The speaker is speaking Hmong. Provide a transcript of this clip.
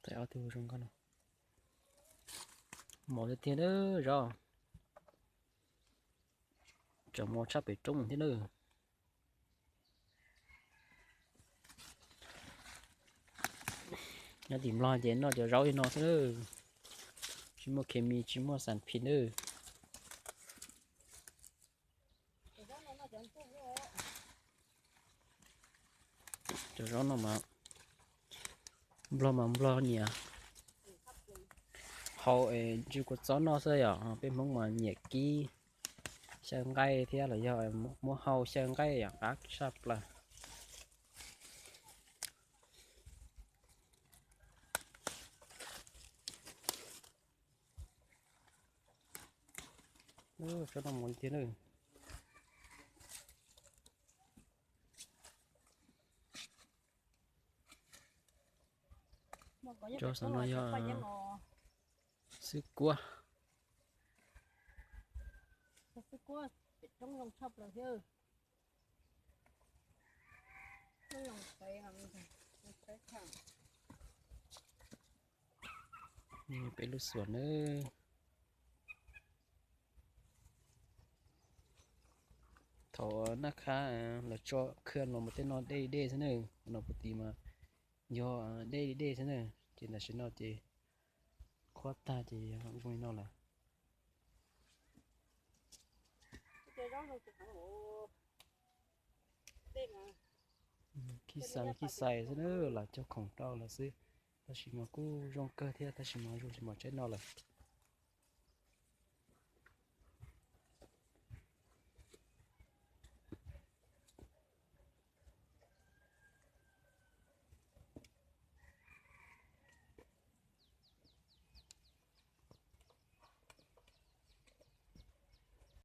Tais ob tug zoo nkauj no. Mos tiag tiag na, zaub. Tseem mos tshaj pem roob thiab na. Nyob tim Nplog ces noj cov zaub li no xwb na. Tsis muaj khes mis, tsis muaj xas phim na. Cov zaub no mas Nplog mas Nplog nyiam hau es ntsis kua txob noj xwb yom, peb Hmoob mas nyiam kib xyaw nqaij thiab los yog muab hau xyaw nqaij yom, qab tshaj plaws. Tsob no mos tiag na. Tsob xav no yog xwb kuab. Peb lub xuas nawb. Thaum naj khab lawv tso khw no mas tej no dej dej xwb na, no puag tim mas yog dej dej xwb na, ces tam sim no ces qhuav tag ces zoo li no lawm. Khib xais khib xais xwb na, lam cog khoom rau lawm xwb. Tab sis mas kuj zoo kawg thiab, tab sis mas zoo tsis mos tsaib no lawm.